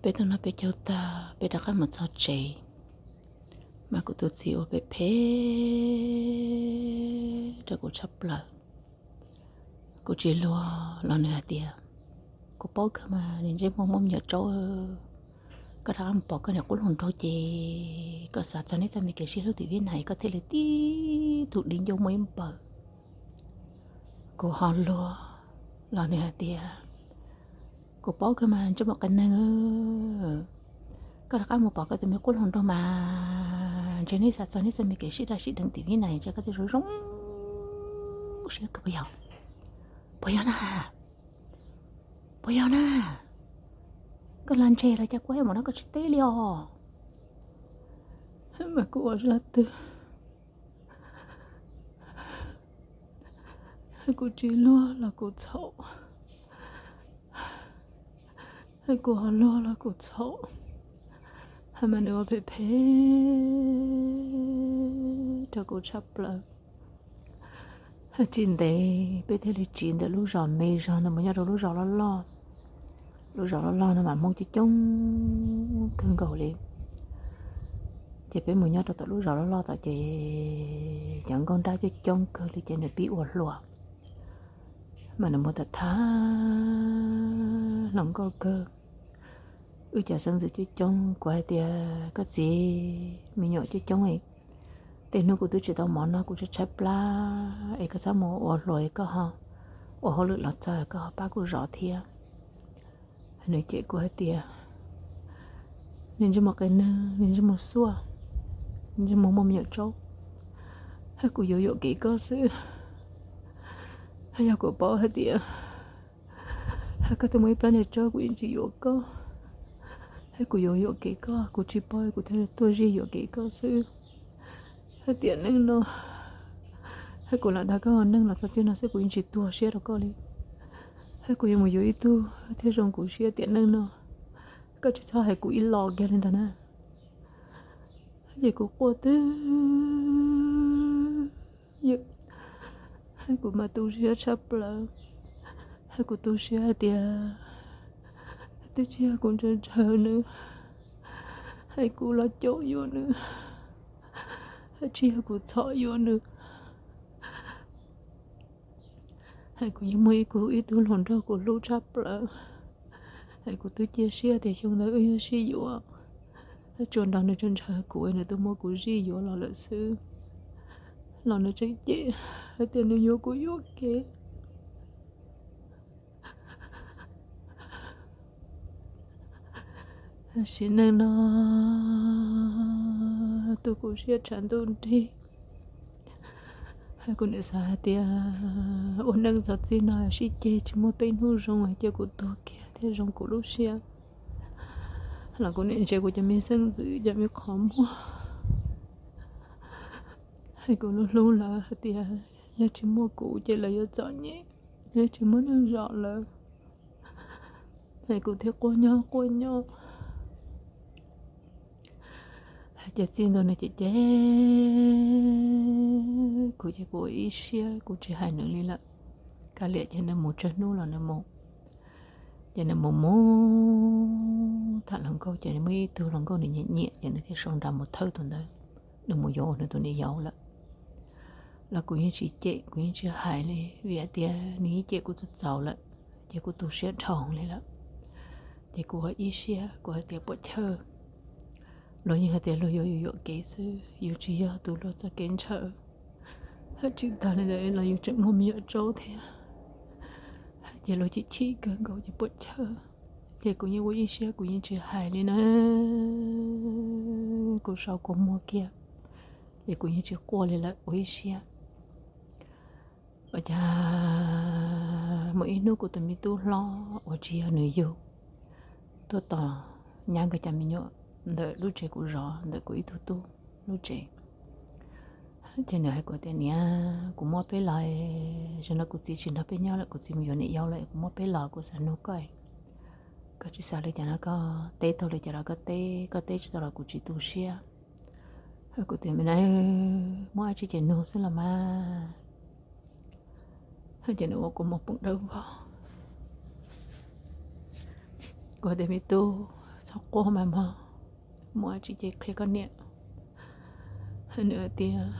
Peb tau noj peb caug tag, peb rov qab mus txog tsev, mas kuv tus txiv ua phem phem rau kuv tshaj plaws. Kuv tsis luag los nws hais tias, kuv paub kawg mas niag ntsej muag muaj me nyuam tsaub, koj rov qab mus pom koj niag qub hluas nraug ces koj xav txog neb txoj me kev sib hlub tim Vib Nais koj thiaj li tib tug di ncauj muaj ib npaws. Kuv ho luag los nws hais tias, kuv paub kawg mas ntsej muag qias neeg, koj rov qab mus pom koj tus me qub hluas nraug mas ntshe neb xav txog neb txoj me kev sib daj sib deev tim Vib Nais ntshe koj thiaj zoo zoo siab kawg puas yog? Puas yog na? Puas yog na? Koj lam ntse los cas kuv hais mus no koj tsis teb li os? Mas kuv ua zaj twg, kuv tsis luag los kuv txhaum, kuv ho luag los kuv txhaum, mas nws ua phem phem rau kuv tshaj plaws. Tsis ntev peb thiaj li tsiv ntawm lub zos me zog no mus nyob rau lub zos loj loj. Lub zos loj loj no mas Hmoob coob coob kawg nkaus li. Ces peb mus nyob rau tom lub zos loj loj tom ces cov nkauj nrab coob coob kawg li ces nws pib ua hluas, mas nws muaj tag thab hluas nkauj kawg. Wb cov xeeb ntxwv coob coob, kuv hais tias, koj txiv, me nyuam coob coob, tej hnub kuv twb tsis tau mov noj kuv tshaib tshaib plab es koj txhob mus ua hluas es koj ho ua hauj lwm los txog koj ho pab kuv zov thiab. Nws cem kuv hais tias, niag ntsej muag qias neeg, niag ntsej muag xuaj, niag ntsej muag muaj me nyuam tsaub, kuv yuav yuam kev koj xwb. Yog kuv paub hais tias koj twb muaj ib plab niag tsaub kuv yeej tsis yuav koj, kuv yuav yuam kev koj, kuv tsis paub kuv thiaj li tuaj zij yuam kev koj xwb. Hais tiam neej no, kuv lam dag koj ua neej los txog txij no xwb kuv yeej tsis tuag siab rau koj li. Kuv yuav mus yuav ib tug thiaj zoo kuv siab tiam neej no, koj tsis txhob hais kuv ib los kiag li ntag na. Ces kuv quaj twb ywm, kuv mas tu siab tshaj plaws. Kuv tu siab hais tias twb tsis yog kuv ntshaw ntshaw nws, kuv los caum yuav nws, tsis yog kuv txhom yuav nws. Kuv yeej muaj ib kuv ib tug hluas nraug kuv hlub tshaj plaws. Kuv twb cia siab tias xyoo ntawd wb yuav sib yuav. Tsuas nrog nws ntshaw ntshaw kuv, nws twb muab kuv zij yuav los lawm xwb, los nws tseem cem hais tias nws yuav kuv yuam kev. Sim neej no tu kuv siab tshav ntuj nrig. Kuv nim xav hais tias ua neej txog txij no sib ceg tsis muaj peb hnub zoo, cia kuv tuag kiag thiaj zoo kuv lub siab. Los kuv nim ntsia kuv cov me xeeb ntxwv cov me qhov muag, kuv hlub hlub lawv hais tias yog tsis muaj kuv ces lawv yuav txom nyem, yog tsis muaj neeg zov lawv. Kuv thiaj quaj nyob quaj nyob. Ces txij ntua nws ces cem kuv ces kuv ua ib siab kuv tsis hais nws li lawm. Kav liam ces nws mus tsawg hnub los nws mus. Ces nws mus mus tham hluas nkauj ces nws muaj ib tug hluas nkauj nws nyiam nyiam ces nws thiaj sau nra mus thawj tus ntawd, nws mus yuav ua nws tus niam yau lawm. Los kuv yeej tsis cem kuv yeej tsis hais li vim hais tias nws yeej cem kuv txaus txaus lawm, ces kuv tu siab dhau li lawm. Ces kuv ua ib siab kuv hais tias puam chawj, luag yeej hais tias luag yuav yus yuam kev xwb, yus tsis yog tus luag txoj kev ntshaw. Tsis tag li ntawd los yus tseem muaj me nyuam tsaub thiab, ces luag chim chim kawg nkaus ces puam chawj. Ces kuv yeej ua ib siab kuv yeej tsis hais li na, kuv sau kua muag kiag, ces kuv yeej tsis quaj li lawm ua ib siab. Ua cas muaj ib hnub kuv tus me tub hlob uas tsis yog nws yug tuaj tos nyab nkawd cov me nyuam ntawm lub tsev kuv zov ntawm kuv ib tug tub lub tsev. Ces nws hais kuv tias niam, kuv muab peb los, zaum no kuv txiv tsis nrog peb nyob lawm, kuv txiv mus yuav niam yau lawm, kuv muab peb los kuv xav nug koj, koj tsis xav li cas no koj teb tau li cas los koj teb, koj teb tsis tau los kuv tsis tu siab. Kuv tias me na, muaj dab tsi ces nug xwb los mas. Ces nws ua kuv mus poom dawb vog. Kuv tias me tub, Quaj mas mog, muaj dab tsi ces qhia koj niam. Nws hais tias,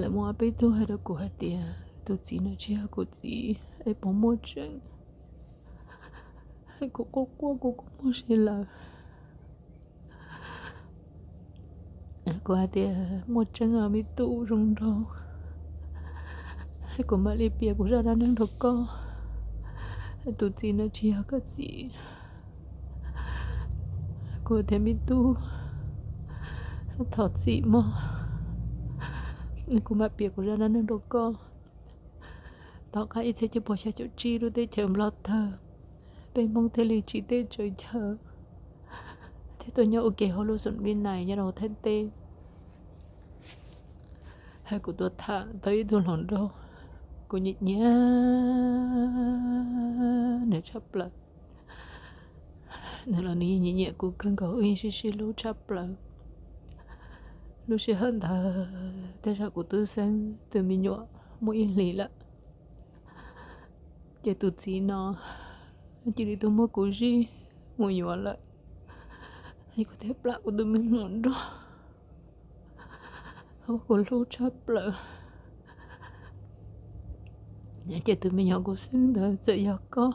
lawv muaj ob peb tug hais rau kuv hais tias tus txiv no tsis yog kuv txiv es puas muaj tseeb. Kuv quaj quaj kuv kuj muag si lawm. Kuv hais tias muaj tseeb os me tub, zoo nraug, kuv mam li piav kuv zaj dab neeg rau koj. Tus txiv no tsis yog koj txiv. Kuv tias me tub, thov txim mog, kuv mam piav kuv zaj dab neeg rau koj. Tom qab ib txhiab cuaj puas xya caum tsib lub teb chaws Nplog tawg, peb Hmoob thiaj li tsiv teb tsaws chaw, thiab tuaj nyob ua ke hauv lub xoom Vib Nais nyob rau Thaib teb. Hais kuv tuaj tham tau ib tug hluas nraug, kuv nyiam nyiam nws tshaj plaws. Nws los nws yeej nyiam nyiam kuv kawg nkaus, wb yeej sib sib hlub tshaj plaws. Lub sij hawm ntawd tej zaum kuv twb xeeb tus me nyuam muaj ib hlis lawm, ces tus txiv no cia li tuaj muab kuv zij mus yuav lawm. Kuv thiaj plam kuv tus me hluas nraug, kuv hlub tshaj plaws. Ces tus me nyuam kuv xeeb ntawd txawm yog koj,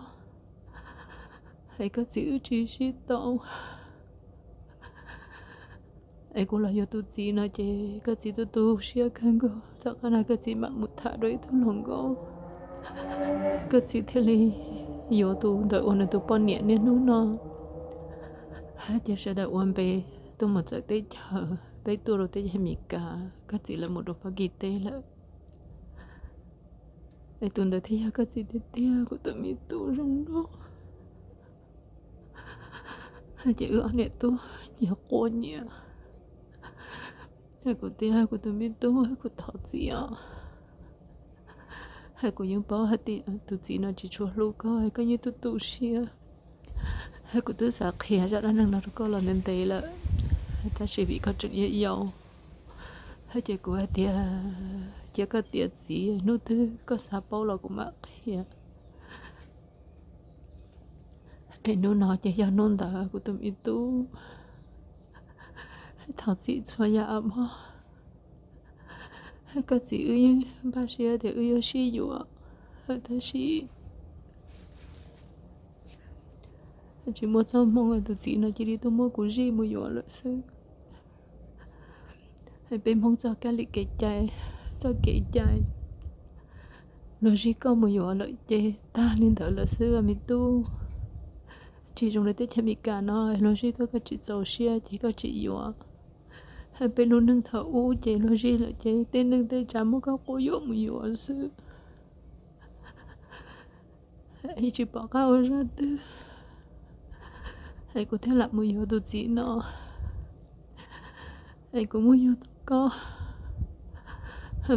es koj txiv wb tsis sib tau. Es kuv los yuav tus txiv no ces koj txiv tu tu siab kawg nkaus, tom qab no koj txiv mam mus tham dua ib tug hluas nkauj, koj txiv thiaj li yuav tus ntawd ua nws tus poj niam niaj hnub no. Ces sawv daws ua npe tuaj mus txawv teb chaws, peb tuaj rau teb chaws Amelikas, koj txiv lawv mus rau Fab Kis teb lawm. Es tus ntawd thiaj yog koj txiv tiag tiag, kuv tus me tub zoo nraug. Ces wb ob niam tub nyias quaj nyias. Kuv tias kuv tus me tub, kuv thov txim os. Kuv yeej paub hais tias tus txiv no tsis tshua hlub koj, koj yeej tu tu siab. Kuv twb xav qhia zaj dab neeg no rau koj los ntev ntev lawm, tab sis vim koj tseem yau yau, ces kuv hais tias cia koj tiav txiv, hnub twg koj xav paub los kuv mam qhia. Es hnub no ces yog hnub ntawd kuv tus me tub. Thov txim txhua yam mog. Koj txiv wb yeej npaj siab tias wb yuav sib yuav, tab sis tsis muaj txoj hmoo, tus txiv no cia li tuaj muab kuv zij mus yuav lawm xwb. Peb Hmoob txoj kab li kev cai, txoj kev cai, luag zij koj mus yuav lawm ces tag li ntawd lawm xwb me tub. Tsis zoo li teb chaws Amelikas no, luag zij koj koj tsis txaus siab ces koj tsis yuav. Peb lub neej thaum ub ces luag zij lawm ces tej neej tej tsav muab koj quas yuam mus yuav xwb. Es tsis pom qab ua zaj twg, es kuv thiaj lam mus yuav tus txiv no. Es kuv muab yug tau koj,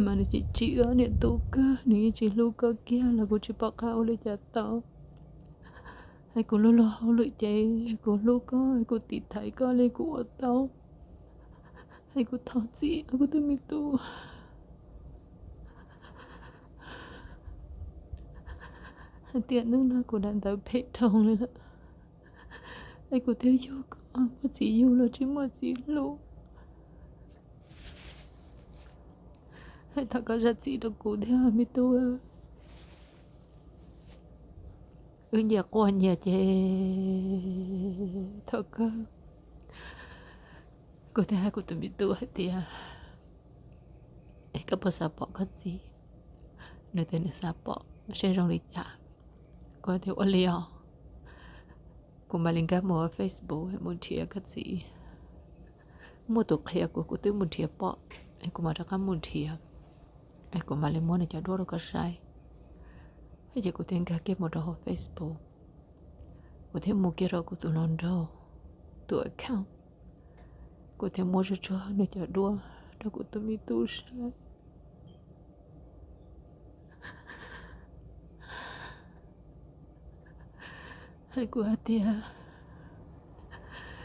mas nws tsis tsim wb niam tub kawg, nws yeej tsis hlub koj kiag los kuv tsis pom qab ua li cas tau. Es kuv luag luag hauj lwm ces kuv hlub koj, kuv tiv thaiv koj li kuv ua tau. Es kuv thov txim kuv tus me tub. Hais tias hnub no kuv daim ntawv phem dhau li lawm, es kuv thiaj yug koj, muaj txiv yug los tsis muaj txiv hlub. Es thov koj zam txim rau kuv thiab me tub. Wb nyias quaj nyias ces thaum kawg kuv thiaj hais kuv tus me tub hais tias, es koj puas xav pom koj txiv? Nws tias nws xav pom saib zoo li cas. Kuv tias ua li os, kuv mam li nkag mus ua Facebook mus nrhiav koj txiv. Muaj tus qhia kuv, kuv twb mus nrhiav pom, es kuv mam rov qab mus nrhiav, es kuv mam li muab nws cov duab rau koj saib. Ces kuv thiaj nkag kiag mus rau hauv Facebook, kuv thiaj mus kiag rau kuv tus hluas nraug tus account, kuv thiaj muab tsuag tsuag nws cov duab rau kuv tus me tub saib. Hais kuv hais tias,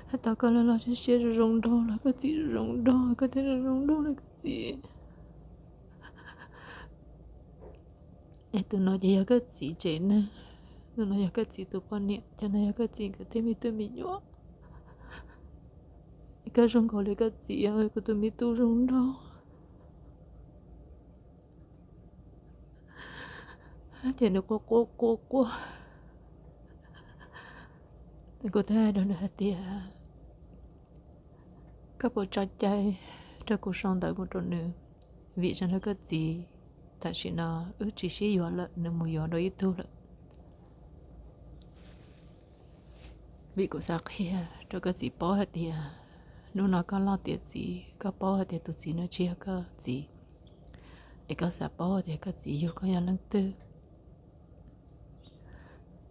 hais tau koj los los siab siab zoo zoo nraug los koj txiv zoo zoo nraug, koj thiaj zoo zoo nraug li koj txiv. Es tus no ces yog koj txiv tsev neeg, Tus no yog koj txiv tus poj niam, cov no yog koj txiv nkawd tej me tub me nyuam. Koj zoo nkaus li koj txiv, kuv tus me tub zoo nraug. Ces nws quaj quaj quaj quaj. Kuv thiaj hais rau nws hais tias, koj puas tso cai rau kuv sau ntawv mus rau nws, vim zoo li koj txiv, tam sim no wb tsis sib yuav lawm, nws mus yuav dua ib tug lawm. Vim kuv xav qhia rau koj txiv paub hais tias hnub no koj loj tiav txiv, koj paub hais tias tus txiv no tsis yog koj txiv, es koj xav paub hais tias koj txiv yug koj yog leej twg.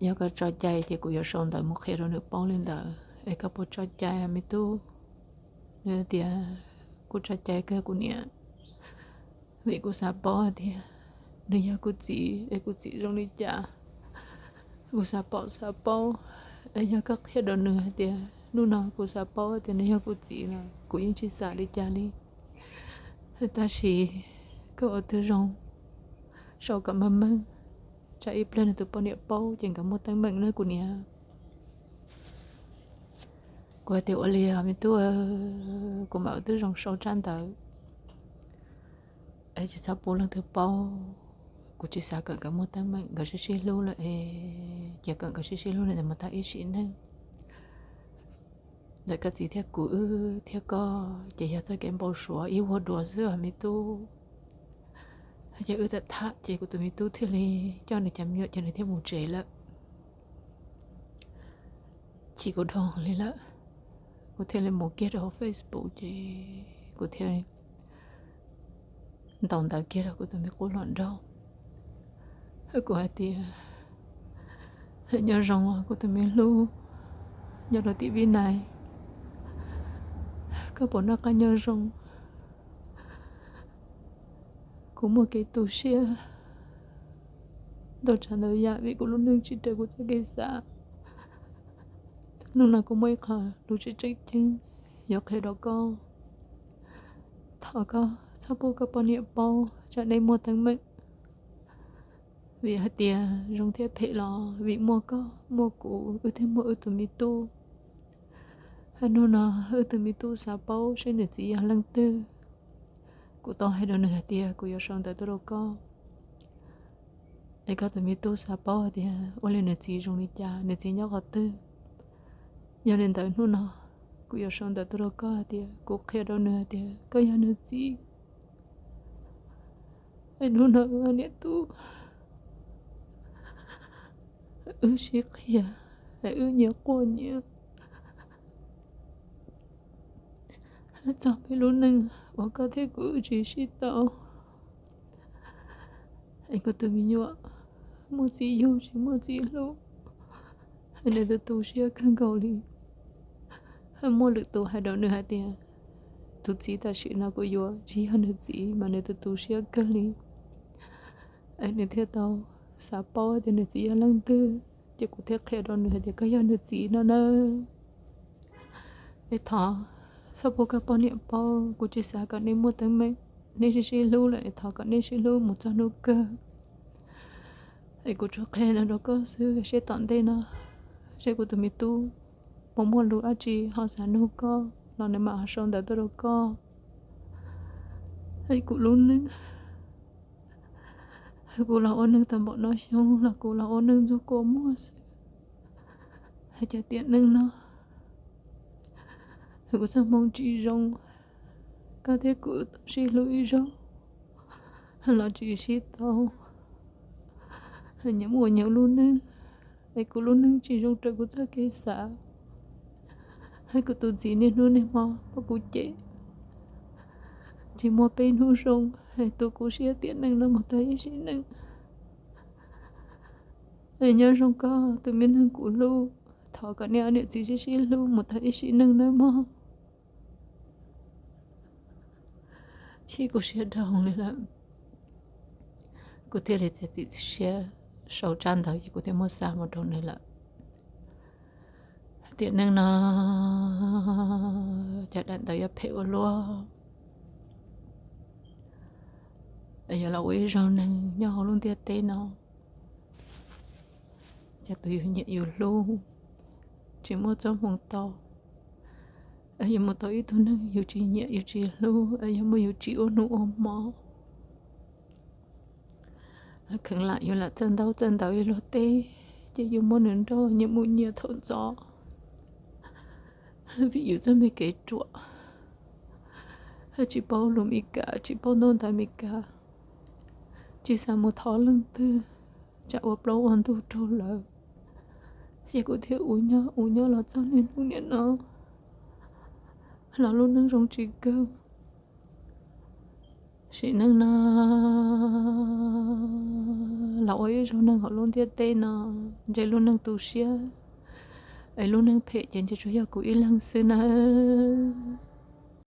Yog koj tso cai ces kuv yuav sau ntawv mus qhia rau nws paub li ntawd. Es koj puas tso cai me tub? Nws tias, kuv tso cai kawg kuv niam, vim kuv xav paub hais tias nws yog kuv txiv es kuv txiv zoo li cas. Kuv xav paub, xav paub. Es yog koj qhia rau nws hais tias hnub no kuv xav paub hais tias nws yog kuv txiv los kuv yeej tsis xav li cas li. Tab sis koj ua twb zoo, sau kom meej meej, tsam ib pliag nws tus poj niam paub ces nkawd muaj teeb meem na kuv niam. Kuv hais tias ua li os me tub, kuv mam ua twb zoo sau tsab ntawv, es tsis txhob pub leej twg paub. Kuv tsis xav kom nkawd muaj teeb meem, nkawd sib sib hlub lawm es cia kom nkawd sib sib hlub lawm mus tag ib sim neej. Ntawm koj txiv thiab kuv wb thiab koj ces yog txoj kev npau suav ib vuag dua xwb os me tub. Ces wb tham tham ces kuv tus me tub thiaj li coj nws cov me nyuam ces nws thiaj mus tsev lawm. Chim kuv dhau li lawm, kuv thiaj li mus kiag rau hauv Facebook ces kuv thiaj ntaus ntawv kiag rau kuv tus me qub hluas nraug. Kuv hais tias, nyob zoo kuv tus me hlub, nyob rau tim Vib Nais, koj puas noj qab nyob zoo? Kuv muaj kev tu siab ntau tsav ntau yam vim kuv lub neej tsis raws kuv txoj kev xav. Hnub no kuv muaj ib qho lus tseem tseem ceeb yuav qhia rau koj. Thov koj txhob pub koj poj niam paub tsam nej muaj teeb meem. Vim hais tias zoo thiab phem los vim muaj koj muaj kuv wb thiaj muaj wb tus me tub. Hnub no wb tus me tub xav paub seb nws txiv yog leej twg. Kuv tau hais rau nws hais tias kuv yuav sau ntawv tuaj rau koj, es koj tus me tub xav paub hais tias ua li nws txiv zoo li cas, nws txiv nyob qhov twg. Yog li ntawd hnub no kuv yuav sau ntawv tuaj rau koj hais tias kuv qhia rau nws hais tias koj yog nws txiv. Es hnub no wb niam tub, wb sib qhia, es wb nyias quaj nyias txog peb lub neej uas koj thiab kuv wb tsis sib tau. Es kuv tus me nyuam muaj txiv yug tsis muaj txiv hlub, nws tu tu siab kawg nkaus li. Muaj lwm tus hais rau nws hais tias tus txiv tam sim no kuv yuav tsis yog nws txiv mas nws tu tu siab kawg li. Es nws thiaj tau xav paub tias nws txiv yog leej twg, ces kuv thiaj qhia rau nws hais tias koj yog nws txiv no nawb. Es thov txhob pub koj poj niam paub, kuv tsis xav kom nej muaj teeb meem, nej sib sib hlub lawm es thov kom nej sib hlub mus txog hnub kawg. Es kuv tsuas qhia no rau koj xwb, seb tom ntej no seb kuv tus me tub puas muaj lus dab tsi ho xav nug koj los nws mam ho sau ntawv tuaj rau koj. Es kuv lub neej, kuv los ua neej tau npaum no xyoo los kuv los ua neej ntxuag kua muag xwb. Hais cov tiam neej no kuv txoj hmoo tsis zoo, koj thiab kuv tau sib hlub ib zaug los tsis sib tau, nyias muaj nyias lub neej. Es kuv lub neej tsis zoo raws kuv txoj kev xav, es kuv tus txiv niaj hnub niaj hmo pub kuv cem, tsis muaj peb hnub zoo, es tu kuv siab tiam neej no mus tag ib sim neej. Es nyob zoo koj tus me neeg kuv hlub, thov kom nej ob niam txiv sib sib hlub mus tag ib sim neej nawb mog. Chim kuv siab dhau li lawm, kuv thiaj li txiav txim siab sau tsab ntawv ces kuv thiaj muab xa mus rau nws lawm. Tiam neej no cov daim ntawv yuav phem ua luaj, yuav los ua ib zaug neeg nyob hauv lub ntiaj teb no, Yog tus yus nyiam yus hlub, tsis muaj txoj hmoo tau. Yog mus tau ib tug neeg yus tsis nyiam yus tsis hlub, yog muab yus tsim ua hnub ua hmo, kheev lam yus lam txawj ntaub txawj ntawv li luag teb, ces yus muab nws nrauj nyias mus nyias thaum ntxov. Vim yus txoj me kev ruam, tsis paub lus Meskas, tsis paub ntaub ntawv Meskas, tsis xav mus thov leej twg, tsam ua plaub ua ntug raug lawv. Ces kuv thiaj ua nyob ua nyob los txog niaj hnub niam no, los lub neej zoo tsis kawg. Sim neej no los ua ib zaug neeg hauv lub ntiaj teb no, ntshe lub neeg tu siab, es lub neeg phem ces ntshe tsuas yog kuv ib leeg xwb nawb.